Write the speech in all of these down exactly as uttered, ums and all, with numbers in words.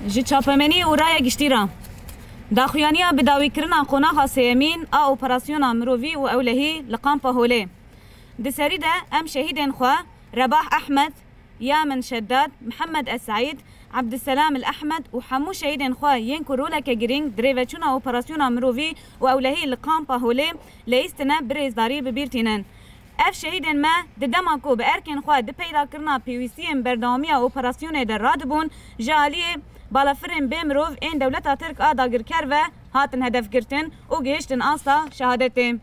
Ji çapemeniyê û raya giştî re. Daxuyaniya bidawîkirina qonaxa sêyemîn a operasyona mirovî û ewlehî li Kampa Holê. Di serî de em şehîdên xwe Rebah Ehmed, Yamin Şeddad, Mihemed Eseîd, Ebdiselam El Ehmed û hemû şehîdên xwe yên ku roleke girîng di rêveçûna operasyona mirovî û ewlehî li Kampa Holê leyîstine bi rêzdarî bi bîr tînin. Ev şehîdên me di dema ku bi erkên xwe di peydakirina pêwîstiyên berdewamiya operasyonê de radibûn, ji aliyê balafirên bê mirov ên dewleta Tirk a dagirker ve hatin hedefgirtin û gihiştin asta şehadetê.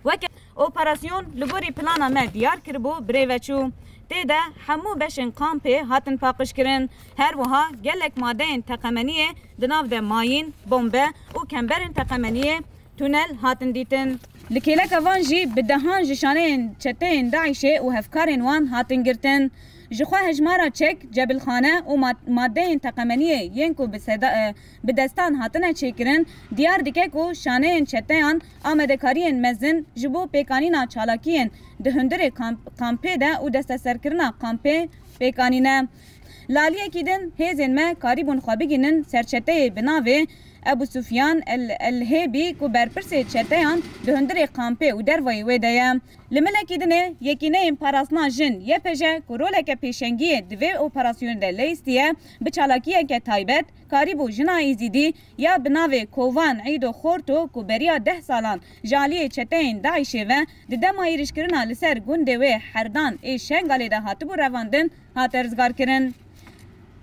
Weke operasyon li gorî plana me diyar kiribû, bi rê ve çû. Tê de hemû beşên kampê hatin paqijkirin. Her wiha gelek madeyên teqemeniyê di nav de mayîn, bombe û kemberên teqemeniyê, tunel hatin dîtin. Li kêleka van jî bi dehan ji şaneyên çeteyên DAIŞê û hevkarên wan hatin girtin. Ji xwe hejmara çek, cebilxane û mad-, madeyên teqemeniyê yên ku bi seda-, e, bi destan hatine çêkirin, diyar dike ku şaneyên çeteyan amadekariyên mezin ji bo pêkanîna çalakiyên di hundirê kamp-, kampê de û desteserkirina kampê pêk anîne. Li aliyekî din hêzên me karîbûn xwe bigihînin ser çeteyê bi navê Ebu Sufyan El, El Hêbî ku berpirsê çeteyan di hundirê kampê û dervayî wê de ye. Li milekî dinê Yekîneyên Parastina Jin, Y P J, ku roleke pêşengiyê di vê operasyonê de leyîstiye, bi çalakiyeke taybet karîbû jina Îzîdî ya bi navê Kovan Îdo Xorto ku beriya deh salan ji aliyê çeteyên DAIŞê ve di dema êrişkirina li ser gundê wê Herdan ê Şengalê de hatibû revandin, hate rizgarkirin.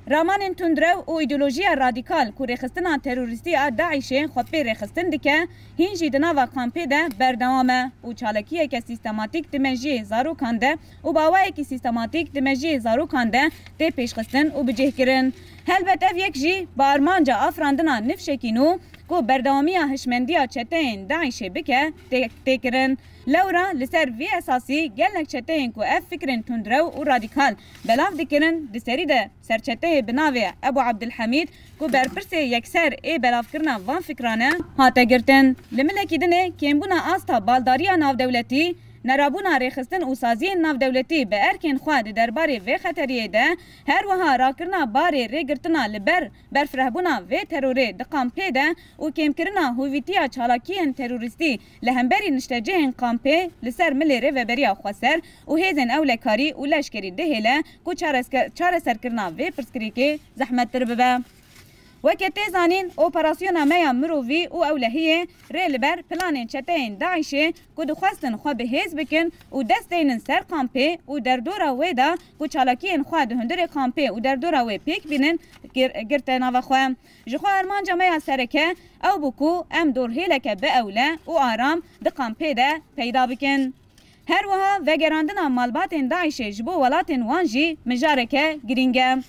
Ramanên tundrew û îdeolojiya radîkal ku rêxistina terorîstî a DAIŞê xwe pê rêxistin dike, hîn jî di nava kampê de berdewam e û çalakiyeke sîstematîk di mejiyê zarokan de û bi awayekî sîstematîk di mejiyê zarokan de tê pêşxistin û bicihkirin. Helbet ev yek jî bi armanca afirandina nifşekî nû ku berdewamiya hişmendiya çeteyên DAIŞê bike tê, tê kirin. Lewra li ser vî esasî gelek çeteyên ku ev fikrên tundrew û radîkal belav dikirin, di serî de serçeteyê bi navê Ebû Ebdulhemîd ku berpirsê yekser ê belavkirina van fikran e, hate girtin. Li milekî dinê kêmbûna asta baldariya navdewletî, nerabûna rêxistin û saziyên navdewletî bi erkên xwe di derbarê vê xeteriyê de, her wiha rakirina barê rêgirtina li ber berfirehbûna vê terorê di kampê de û kêmkirina hovîtiya çalakiyên terorîstî li hemberî niştecihên kampê li ser milê Rêveberiya Xweser û hêzên ewlekarî û leşkerî dihêle ku çareske-, çareserkirina vê pirsgirêkê zehmettir bibe. Weke tê zanîn, operasyona me ya mirovî û ewlehiyê rê li ber planên çeteyên DAIŞê ku dixwestin xwe bi hêz bikin û dest deynin ser kampê û derdora wê de ku çalakiyên xwe di hundirê kampê û derdora wê pêk bînin, gir-, girte nava xwe. Ji xwe armanca me ya sereke ew bû ku em dorhêleke bi ewle û aram di kampê de peyda bikin. Her wiha vegerandina malbatên DAIŞê ji bo welatên wan jî mijareke girîng e.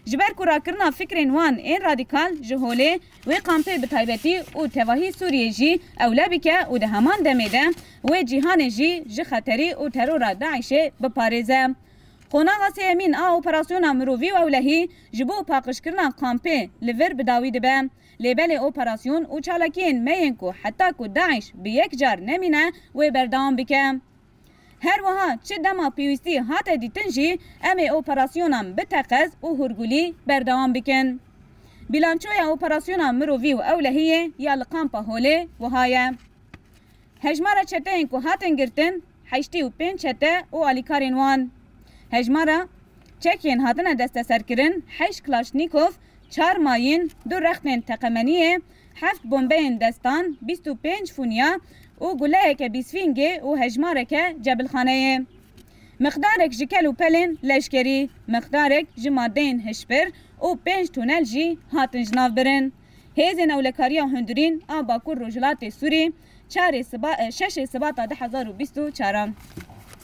Ji ber ku rakirina fikrên wan ên radîkal ji holê wê kampê bi taybetî û tevahî Sûriyê jî ewle bike û di heman demê de wê cîhanê jî ji xeterî û terora DAIŞê biparêze. Qonaxa sêyemîn a operasyona mirovî û ewlehî ji bo paqijkirina kampê li vir bi dawî dibe. Lê belê operasyon û çalakiyên me yên ku heta ku DAIŞ bi yek car nemîne, wê berdewam bike. Her wiha çi dema pêwîstî hate dîtin jî, em ê operasyonan bi teqez û hûrgulî berdewam bikin. Bîlançoya operasyona mirovî û ewlehiyê ya li Kampa Holê wiha ye. Hejmara çeteyên ku hatin girtin, heştê û pênc çete û alîkarên wan. Hejmara çekên hatine desteserkirin, heşt Klaşnîkov, çar mayîn, du rextên teqemeniyê, heft bombeyên destan, bîst û pênc fûniya û guleyeke bîsfîngê û hejmareke cebilxaneyê. Miqdarek ji kel û pelên leşkerî, miqdarek ji madeyên hişbir û pênc tunel jî hatin ji nav birin. Hêzên ewlekariya hundirîn a Bakur Rojhilatê Sûrî, çarê siba-, e, şeşê Sibata du hezar û bîst û çaran.